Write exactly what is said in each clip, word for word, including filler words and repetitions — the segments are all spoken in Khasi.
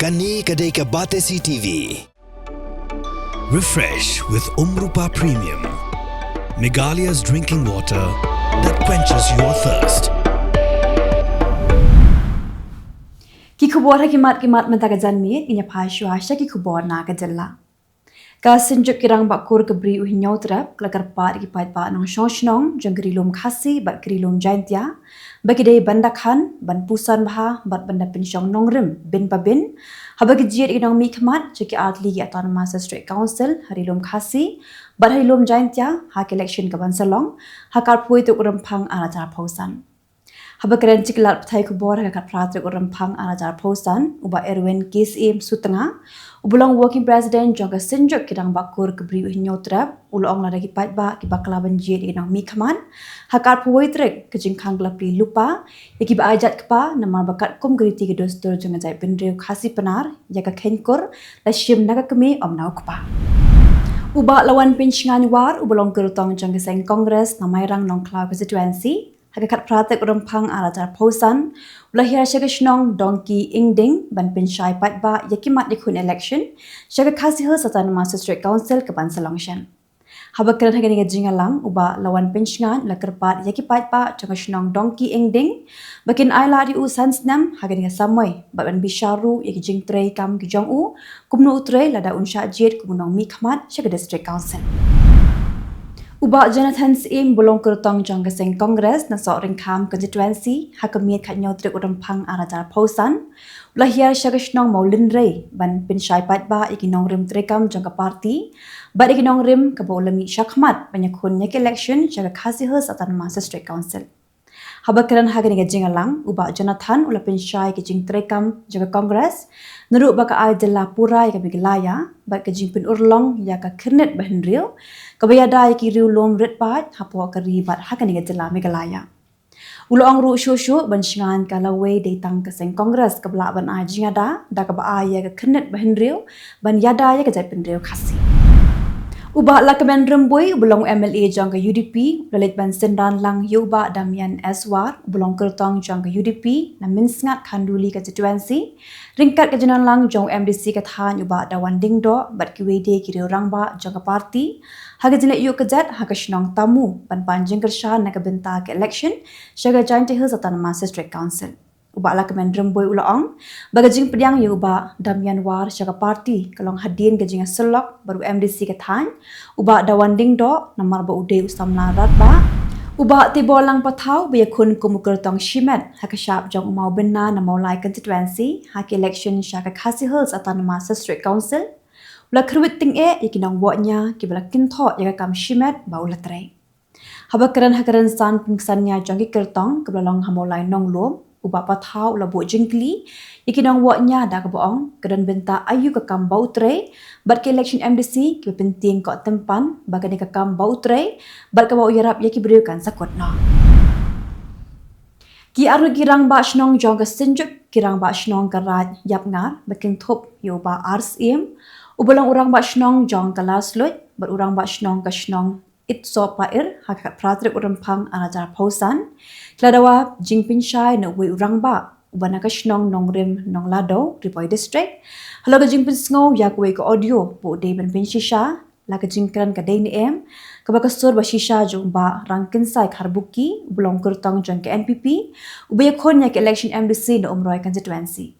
Kane ka dei ka Batesi T V. Refresh with Umrupa Premium, Meghalaya's drinking water that quenches your thirst. Ki khubor ha ki mat ki mat mynta ka janmiet, ngin ïa phai shuwa sha ki khubor na ka jylla. Ka Synjuk ki Rangbah Kur ka Bri u Hynñiewtrep ka la kyrpad ïa ki paidbah nongshong shnong jong ka Ri Lum Khasi bad ka Ri Lum Jaintia ba ki dei ban da khan, ban puson bha bad ban da pynshong nongrim bynta bynta haba ki jied ïa ki nongmihkhmat jong ki artylli ki Autonomous District Council ha Ri Lum Khasi bad ha Ri Lum Jaintia ha ka election ka ban sa long ha ka arphew tarik u Rymphang ar hajar arphew san. Haba kren sha ki lad pathai khubor ha ka khatphra tarik u Rymphang ar hajar arphew san, u Bah Erwin K Syiem Sutnga, uba long Working President jong ka Synjuk ki Rangbah Kur ka Bri u Hynñiewtrep, u la ong lada ki paidbah kiba kylla ban jied ïa ki nongmihkhmat ha ka arphew tarik, ka jingkhang ka la plie lypa ïa kiba ai jait kpa, namar ba katkum ka riti ka dustur jong ka jaitbynriew Khasi Pnar, ïa ka kheiñ kur la shim na ka kmie, ym na u kpa. U Bah Lawanpynshngaiñ War, uba long kyrtong jong ka seng Congress na Mairang Nongkhlaw Constituency, ha ka khatphra tarik u Rymphang ar hajar arphew san, u la hiar sha ka shnong Dongki Ingding ban pynshai paidbah ïa ki mat ïakhun election sha ka Khasi Hills Autonomous District Council ka ban sa long shen. Haba kren ha kane ka jingïalang, u Bah Lawanpynshngaiñ u la kyrpad ïa ki paidbah jong ka shnong Dongki Ingding ba kin ai lad ïa u san snem ha kane ka samoi bad ban bishar ruh ïa ki jingtrei kam ki jong u, kumno u trei lada un shah jied kum u nongmihkhmat sha ka District Council. U Bah Jonathan Syiem, uba long kyrtong jong ka seng Congress na Sohryngkham Constituency, ha ka miet khathynñiew tarik u Rymphang ar hajar arphew san, u la hiar sha ka shnong Mawlynrei ban pynshai paidbah ïa ki nongrim treikam jong ka party bad ïa ki nongrim kaba u la mih shakhmat ban ïakhun ïa ka election sha ka Khasi Hills Autonomous District Council. Haba kren ha kane ka jingïalang, u Bah Jonathan u la pynshai ïa ki jingtreikam jong ka Congress, naduh ba ka ai jylla pura ïa ka Meghalaya bad ka jingpynurlong ïa ka khyrnit bahynriew kaba ïada ïa ki riewlum rit paid hapoh ka ri bad ha kane ka jylla Meghalaya. U la ong ruh shuh shuh ban shngaiñ ka lawei dei tang ka seng Congress kaba lah ban ai jingïada da kaba ai ïa ka khyrnit bahynriew ban ïada ïa ka jaitbynriew Khasi. U Bah Lahkmen Rymbui, uba long M L A jong ka U D P, u la leit ban synran lang ïa u Bah Damian S War, uba long kyrtong jong ka U D P na Mynsngat Khanduli Constituency, ryngkat ka jingdon lang jong u M D C ka thaiñ u Bah Dawan Lyngdoh bad kiwei de ki riew rangbah jong ka party, ha ka jingleit ïuh kjat ha ka shnong Tamu ban pan jingkyrshan na ka bynta ka election sha ka Jaintia Hills Autonomous District Council. U Bah Lahkmen Rymbui u la ong ba ka jingpdiang ïa u Bah Damian War sha ka party ka long hadien ka jingïasyllok bad u M D C ka thaiñ, u Bah Dawan Lyngdoh, namar ba u dei u samla radbah. U Bah Teibor Lang Pathaw, ba ïakhun kum u kyrtong shimet ha ka shap jong u Mawbynna na Mawlai Constituency ha ka election sha ka Khasi Hills Autonomous District Council, u la kyrwit tyngeh ïa ki nongwohnia kiba la kynthoh ïa ka kam shimet ba u la trei. Haba kren ha ka rynsan pynksan nia jong ki kyrtong kaba la long ha Mawlai Nonglum, u Bah Pathaw u la buh jingkylli ïa ki nongwohnia da kaba ong ka don bynta aïu ka kam ba u trei bad ka election M D C kiba pyntieng koh tympan ba kane ka kam ba u trei bad kaba u ïarap ïa ki briew kan sa kut noh. Ki arngut ki rangbah shnong jong ka Synjuk ki Rangbah Shnong ka Raid Yapngar ba kynthup ïa u Bah R Syiem, uba long u Rangbah Shnong jong ka Larsluid bad u Rangbah Shnong ka shnong Itsohpair, ha ka khatphra tarik u Rymphang ar hajar arphew san, ki la dawa jingpynshai na uwei u rangbah uba na ka shnong Nongrim Nonglado, Ri Bhoi District, halor ka jingpynsngew ïa kawei ka audio ba u dei ban pynshisha la ka jingkren ka dei ne em, kaba ka sur ba shisha jong u Bah Rangkynsai Kharbuki, uba long kyrtong jong ka N P P, uba ïakhun ïa ka election M D C na Umroi Constituency.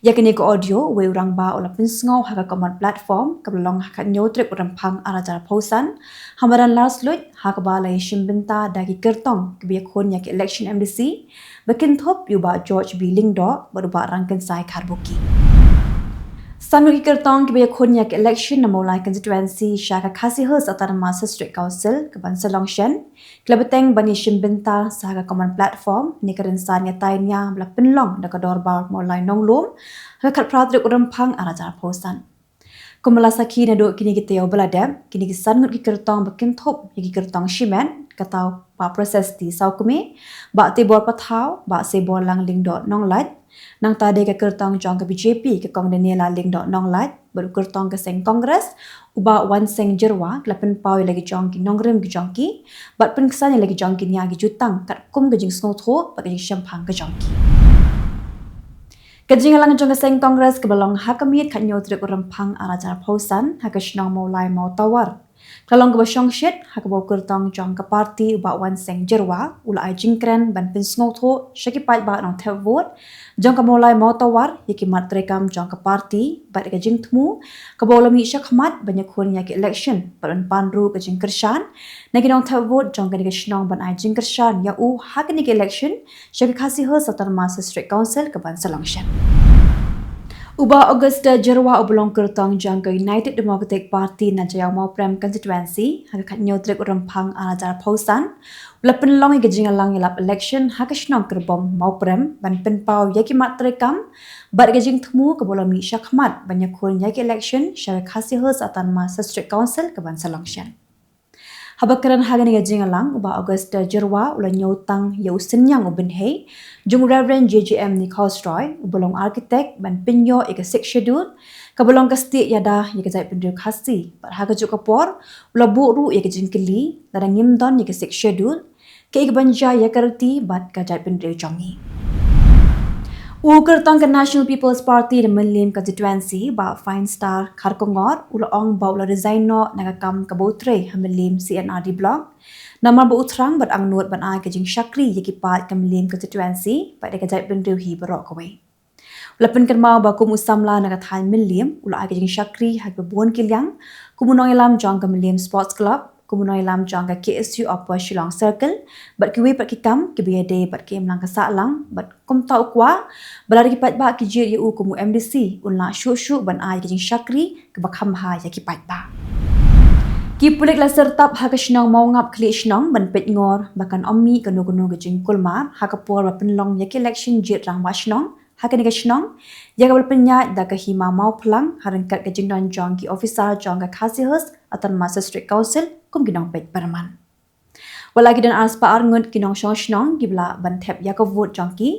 Ïa kane ka audio, uwei u rangbah u la pynsngew ha ka common platform kaba la long ha ka khathynñiew tarik u Rymphang ar hajar arphew san ha madan Larsluid, ha kaba la ïashim bynta da ki kyrtong kiba ïakhun ïa ka election M D C ba kynthup ïa u Bah George B Lyngdoh bad u Bah Rangkynsai Kharbuki. San ngut ki kyrtong kiba ïakhun ïa ka election na Mawlai Constituency sha ka Khasi Hills Autonomous District Council ka ban sa long shen, ki la bteng ban ïashim bynta sa ha ka common platform ne ka rynsan ïatai nia ba la pynlong da ka dorbar Mawlai Nonglum ha ka khatphra tarik u Rymphang ar hajar arphew san. Kumba la sakhi naduh kine ki taïew ba la dep, kine ki san ngut ki kyrtong ba kynthup ïa ki kyrtong shimet, kata u Bah Precious T Sawkmie, Bah Teibor Pathaw, Bah Seiborlang Lyngdoh Nonglait, nangta de ka kyrtong jong ka B J P ka Kong Daniela Lyngdoh Nonglait bad u kyrtong ka seng Congress u Bah Wanseng Jyrwa, ki la pynpaw ïa la ki jong ki nongrim ki jong ki bad pynksan ïa la ki jong ki nia ki jutang katkum ka jingsngewthuh bad ka jingshemphang ka jong ki. Ka jingïalang jong ka seng Congress kaba long ha ka miet khathynñiew tarik u Rymphang arhajar arphew san ha ka shnong Mawlai Mawtawar ka long kaba shongshit ha kaba u kyrtong jong ka party u Bah Wanseng Jyrwa u la ai jingkren ban pynsngewthuh sha ki paidbah nongthep vote jong ka Mawlai Mawtawar ïa ki mat treikam jong ka party bad ka jingthmu kaba u la mih shakhmat ban ïakhun ïa ka election bad ban pan ruh ka jingkyrshan na ki nongthep vote jong kane ka shnong ban ai jingkyrshan ïa u ha kane ka election sha ka Khasi Hills Autonomous District Council kaban sa long shen. U Bah Augustus Jyrwa uba long kyrtong jong ka United Democratic Party na Jaïaw Mawprem Constituency ha ka khathynñiew tarik u Rymphang arhajar arphew san u la pynlong ïa ka jingïalang ïalap election ha ka shnong Kyrbom Mawprem ban pynpaw ïa ki mat treikam bad ka jingthmu kaba u la mih shakhmat ban ïakhun ïa ka election sha ka Khasi Hills Autonomous District Council kaban sa long shen. Haba kren ha kane ka jingïalang u Bah Augustus Jyrwa u la ñiewtang ïa u synñiang u bynhei jong u Reverend J J M Nichols Roy uba long architect ban pynïoh ïa ka Sixth Schedule kaba long ka stieh ïada ïa ka jaitbynriew Khasi bad ha kajuh ka por u la buh ruh ïa ka jingkylli lada ngim don ïa ka Sixth Schedule kaei kaban jia ïa ka riti bad ka jaitbynriew jong ngi. U kyrtong ka National People's Party na Mylliem Constituency Bah Fine Star Kharkongor u la ong ba u la resign noh na ka kam kaba u trei ha Mylliem C&RD Block namar ba u thrang bad angnud ban ai ka jingshakri ïa ki paid ka Mylliem Constituency bad ïa ka jaitbynriew hi baroh kawei. U la pynkynmaw ba kum u samla na ka thaiñ Mylliem u la ai ka jingshakri ha kiba bun ki liang kum u nongïalam jong ka Mylliem Sports Club, kum u nongïalam jong ka KSU Upper Shillong Circle bad kiwei pat ki kam kiba ïadei bad ka imlang ka sahlang bad kumta u kwah ba lada ki paidbah ki jied ïa u kum u MDC un lah shuh shuh ban ai ka jingshakri kaba kham bha ïa ki paidbah. Ki pulit la syrtap ha ka shnong Mawngap Khlieh Shnong ban peitngor ba kan ym mih kano kano ka jingkulmar ha ka por ba pynlong ïa ka election jied rangbah shnong ha kane ka shnong ïa kaba la pynïaid da ka Hima Mawphlang ha ryngkat ka jingdon jong ki officer jong ka Khasi Hills Autonomous District Council kum ki nongpeit pyrman. Wat la ki don arspah arngut ki nongshong shnong kiba lah ban thep ïa ka vote jong ki,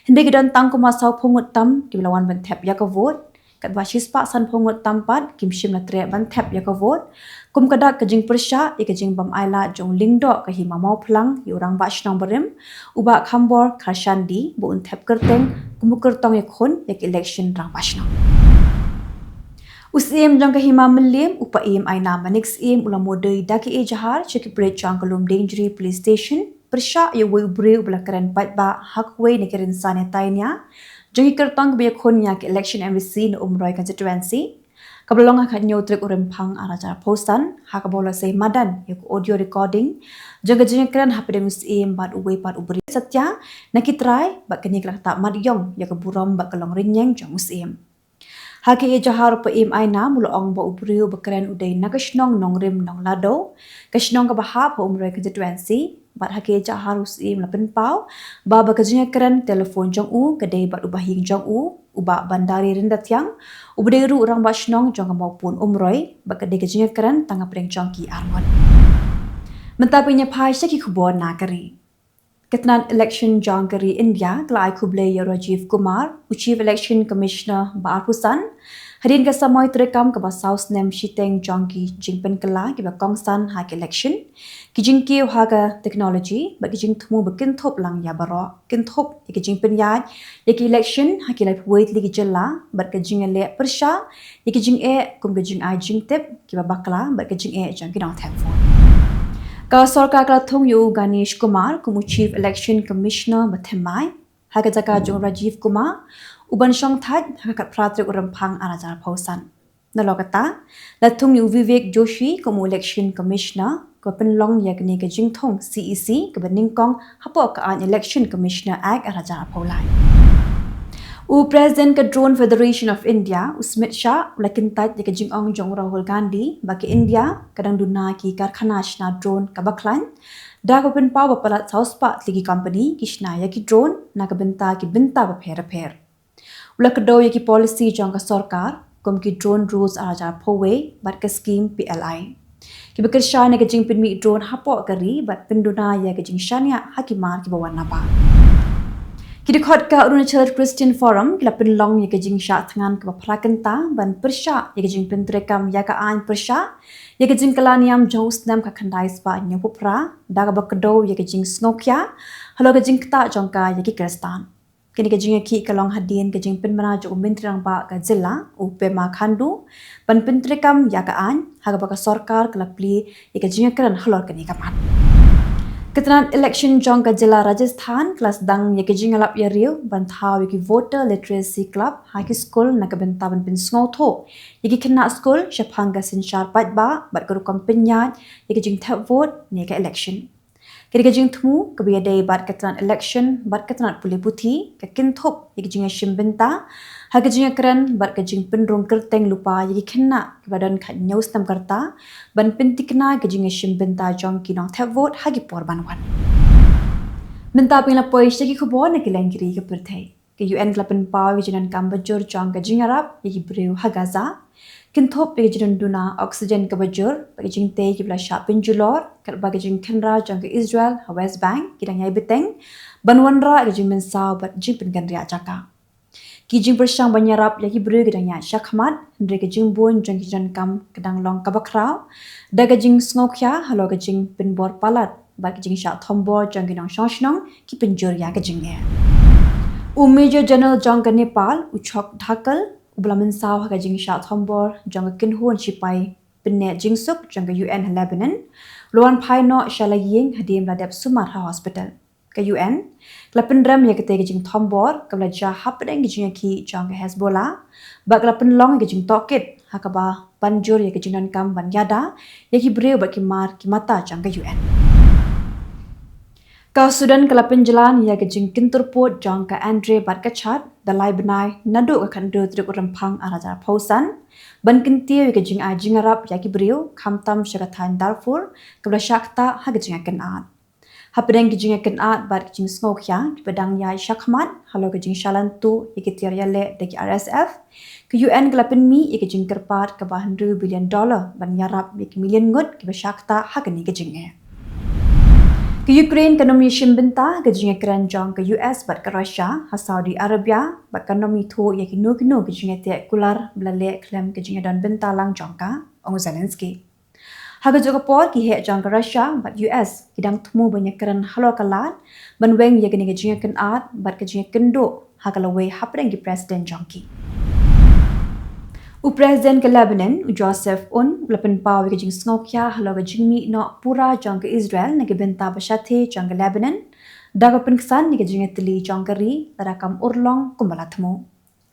hynrei ki don tang kumba sawphew ngut tam kiba la wan ban thep ïa ka vote, katba shispah sanphew ngut tam pat kim shym la treh ban thep ïa ka vote kum ka dak ka jingpyrshah ïa ka jingbym ailad jong u lyngdoh ka Hima Mawphlang ïa u rangbah shnong barim u Bah Khambor Kharshandi ba un thep kyrteng kum u kyrtong ïakhun ïa ka election rangbah shnong. U Syiem jong ka Hima Mylliem u Paiem Aina Manik Syiem u la mudui da ka ejahar sha ki pulit jong ka Lumdiengjri Police Station pyrshah ïa uwei u briew uba la kren paidbah ha kawei na ki rynsan ïatai nia jong ki kyrtong kiba ïakhun ïa ka election MDC na Umroi Constituency kaba la long ha ka khathynñiew tarik u Rymphang arhajar arphew san ha kaba u la sei madan ïa ka audio recording jong ka jingïakren hapdeng u Syiem bad uwei pat u briew Satya na ki trai bad kane ka la ktah mat ïong ïa ka burom bad ka long rynïeng jong u Syiem. Ha ka ejahar u Paiem Aina u la ong ba u briew uba kren u dei na ka shnong Nongrim Nonglado, ka shnong kaba hap ha Umroi Constituency, bad ha ka ejahar u Syiem u la pynpaw ba ba ka jingïakren telephone jong u ka dei bad u bahaïing jong u, u Bah Bandari Ryndathiang, uba dei ruh u rangbah shnong jong ka Mawpun Umroi, bad ka dei ka jingïakren tang hapdeng jong ki arngut. Mynta phin ïa phai sha ki khubor na ka ri. Ka tnat election jong ka ri India ka la ai khublei ïa u Rajiv Kumar, u Chief Election Commissioner ba arphew san, hadien ka samoi treikam kaba saw snem shiteng jong ki jingpynkylla kiba kongsan ha ka election, ki jingkiew ha ka technology bad ki jingthmu ba kynthup lang ïa baroh, kynthup ïa ki jingpynïaid ïa ka election ha ki laiphew wei tylli ki jylla bad ka jingïaleh pyrshah ïa ki jingeh kum ka jingai jingtip kiba bakla bad ka jingeh jong ki nongthep vote. Ka sorkar ka la thung ïa u Ganesh Kumar kum u Chief Election Commissioner ba thymmai ha ka jaka jong u Rajiv Kumar uban shongthait ha ka khatphra tarik u Rymphang arhajar arphew san. Nalor kata, la thung ïa u Vivek Joshi kum u Election Commissioner kaba pynlong ïa kane ka jingthung CEC kaba nyngkong hapoh ka aiñ Election Commissioner Act arhajar arphew lai. U President ka Drone Federation of India, u Smit Shah, u la kyntait ïa ka jingong jong u Rahul Gandhi ba ka India ka dang duna ki karkhana shna drone kaba khlaiñ, da kaba pynpaw ba palat saw spah tylli ki company ki shna ïa ki drone na ka bynta ki bynta bapher bapher. U la kdew ïa ki policy jong ka sorkar kum ki Drone Rules arhajar arphew wei bad ka skim PLI, kiba kyrshan ïa ka jingpynmih drone hapoh ka ri bad pynduna ïa ka jingshaniah ha ki mar kiba wan na bar. Ki dkhot ka Arunachal Christian Forum ki la pynlong ïa ka jingshah thngan kaba phra kynta ban pyrshah ïa ka jingpyntreikam ïa ka aiñ pyrshah ïa ka jingkylla niam jong u snem khatkhyndai spah hynñiewphew phra, da kaba kdew ïa ka jingsngewkhia halor ka jingktah jong ka ïa ki Khristan. Kane ka jingïakhih ka long hadien ka jingpynbna jong u Myntri Rangbah ka jylla, u Pema Khandu, ban pyntreikam ïa ka aiñ, ha kaba ka sorkar ka la plie ïa ka jingïakren halor kane ka mat. Ka tnat election jong ka jylla Rajasthan ka la sdang ïa ka jingïalap ïariew ban thaw ïa ki voter literacy club ha ki skul na ka bynta ban pynsngewthuh ïa ki khynnah skul shaphang ka synshar paidbah bad ka rukom pynïaid ïa ka jingthep vote ne ka election. Kane ka jingthmu kaba ïadei bad ka tnat election bad ka tnat pule puthi ka kynthup ïa ka jingïashim bynta ha ka jingïakren bad ka jingpynrung kyrteng lypa ïa ki khynnah kiba don khathynñiew snem ka rta ban pynthikna ka jingïashim bynta jong ki nongthep vote ha ki por ban wan. Mynta phin ïa la poi sha ki khubor na ki lyngkri ka pyrthei. Ka U N ka la pynpaw ïa ka jingdonkam bajur jong ka jingïarap ïa ki briew ha Gaza. Kynthup ïa ka jingduna oxygen kaba jur bad ka jingtei kiba la shah pynjulor katba ka jingkhynra jong ka Israel ha West Bank ki dang ïai bteng ban wanrah ïa ka jingmynsaw bad jingpynkynriah jaka. Ki jingpyrshang ban ïarap ïa ki briew ki dang ïaid shakhmat, hynrei ka jingbun jong ki jingdonkam ka dang long kaba khraw da ka jingsngewkhia halor ka jingbor palat bad ka jingshah thombor jong ki nongshong shnong ki pynjur ïa ka jingeh. U Major General jong ka Nepal, u Chok Dhakkal, uba la mynsaw ha ka jingshah thombor jong ka kynhun shipai pynneh jingsuk jong ka U N ha Lebanon, u la wan phai noh sha la ïing hadien ba la dep sumar ha hospital. Ka U N ka la pynrem ïa katei ka jingthombor kaba la jia hapdeng ka jingïakhih jong ka Hezbollah bad ka la pynlong ïa ka jingtohkit ha kaba ban jur ïa ka jingdonkam ban ïada ïa ki briew bad ki mar ki mata jong ka U N. Ka Sudan ka la pynjlan ïa ka jingkyntur pud jong ka Andre bad ka Chad da lai bnai naduh ka khathynriew tarik u Rymphang arhajar arphew san ban kyntiew ïa ka jingai jingïarap ïa ki briew khamtam sha ka thaiñ Darfur kaba la shah ktah ha ka jingïakynad. Hapdeng ki jingïakynad bad ki jingsngewkhia kiba dang ïaid shakhmat halor ka jingshah lantuh ïa ki tiar ïaleh da ki R S F, ka U N ka la pynmih ïa ka jingkyrpad kaba hynriew billion dollar ban ïarap ïa ki million ngut kiba shah ktah ha kane ka jingeh. Ka Ukraine kan ym ïashim bynta ka jingïakren jong ka U S bad ka Russia ha Saudi Arabia bad kan ym ïathuh ïa kino kino ki jingïateh kular ba la leh khlem ka jingïadon bynta lang jong ka, ong u Zelensky. Ha kajuh ka por ki heh jong ka Russia bad U S ki dang thmu ban ïakren halor ka lad ban weng ïa kane ka jingïakynad bad ka jingïakynduh ha ka lawei hapdeng ki president jong ki. U President ka Lebanon, u Joseph Aoun, u la pynpaw ïa ka jingsngewkhia halor ka jingmih noh pura jong ka Israel na ki bynta ba shathie jong ka Lebanon da kaba pynksan ïa ka jingïatylli jong ka ri lada kam urlong kumba la thmu.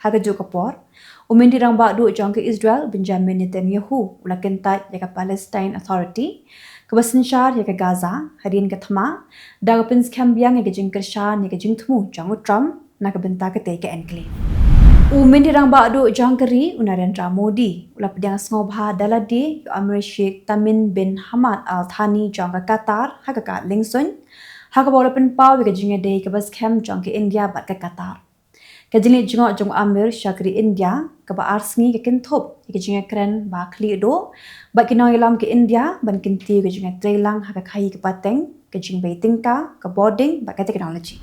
Ha kajuh ka por, u Myntri Rangbah Duh jong ka Israel, Benjamin Netanyahu, u la kyntait ïa ka Palestine Authority kaba synshar ïa ka Gaza hadien ka thma da kaba pynskhem biang ïa ka jingkyrshan ïa ka jingthmu jong u Trump na ka bynta katei ka enclave. U Myntri Rangbah Duh jong ka ri, u Narendra Modi, u la pdiang sngewbha da lade ïa u Amir Sheikh Tamim bin Hamad Al Thani jong ka Qatar ha ka kad liengsuiñ, ha kaba u la pynpaw ïa ka jingïadei kaba skhem jong ka India bad ka Qatar. Ka jingleit jngoh jong u Amir sha ka ri India kaba ar sngi ka kynthup ïa ka jingïakren ba khlieh duh bad ki nongïalam ka India ban kyntiew ïa ka jingïatreilang ha ka khaii ka pateng, ka jingbei tyngka, ka bording bad ka technology.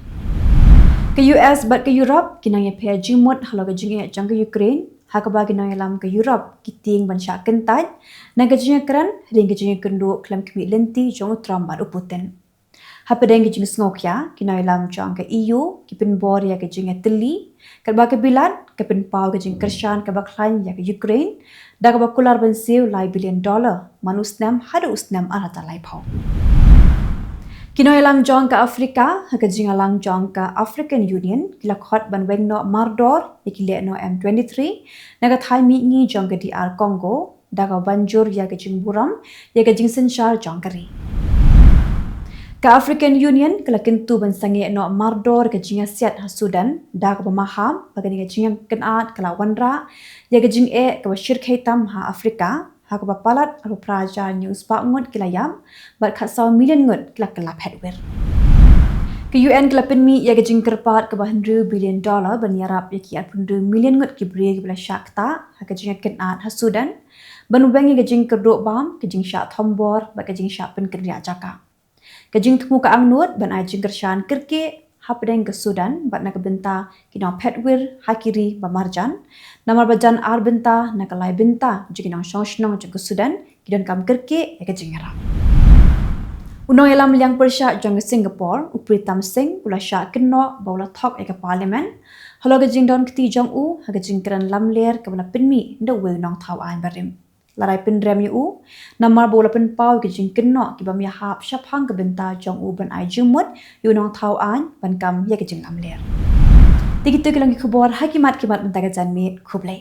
Ka U S bad ka Europe ki nang ïapher jingmut halor ka jingeh jong ka Ukraine, ha kaba ki nongïalam ka Europe ki tieng ban shah kyntait na ka jingïakren hadien ka jingïakynduh khlem khmih lynti jong u Trump bad u Putin. Hapdeng ka jingsngewkhia, ki nongïalam jong ka E U ki pynbor ïa ka jingïatylli katba ka Bilat ka pynpaw ka jingkyrshan kaba khlaiñ ïa ka Ukraine da kaba kular ban siew lai billion dollar man u snem haduh u snem arhajar laiphew. Ki nongïalam jong ka Africa ha ka jingïalang jong ka African Union ki la khot ban weng noh mardor ïa ki lehnoh M twenty-three na ka thaiñ mihngi jong ka D R Congo da kaba ban jur ïa ka jingburom ïa ka jingsynshar jong ka ri. Ka African Union ka la kyntu ban sangeh noh mardor ka jingïasiat ha Sudan da kaba maham ba kane ka jingïakynad ka la wanrah ïa ka jingeh kaba shyrkhei tam ha Africa, ha kaba palat arphew phra hajar hynñiew spah ngut ki la ïap bad khatsaw million ngut ki la kylla phet wir. Ka U N ka la pynmih ïa ka jingkyrpad kaba hynriew billion dollar ban ïarap ïa ki arphew hynriew million ngut ki briew kiba la shah ktah ha ka jingïakynad ha Sudan ban weng ïa ka jingkyrduh bam, ka jingshah thombor bad ka jingshah pynkynriah jaka. Ka jingthmu ka angnud ban ai jingkyrshan kyrkieh hapdeng ka Sudan bad na ka bynta ki nongphet wir ha ki ri ba marjan, namar ba jan ar bynta na ka lai bynta jong ki nongshong shnong jong ka Sudan ki donkam kyrkieh ïa ka jingïarap. U nongïalam liang pyrshah jong ka Singapore, u Pritam Singh, u la shah kynnoh ba u la thok ïa ka Parliament halor ka jingdon kti jong u ha ka jingkren lamler kaba la pynmih da uwei u nongthaw aiñ barim. La rai pynrem ïa u namar ba u la pynpaw ïa ka jingkynnoh ki bym ïahap shaphang ka bynta jong u ban ai jingmut ïa u nongthaw aiñ ban kam ïa ka jinglamler. Te kito ki long ki khubor ha ki mat ki mat mynta ka janmiet. Khublei.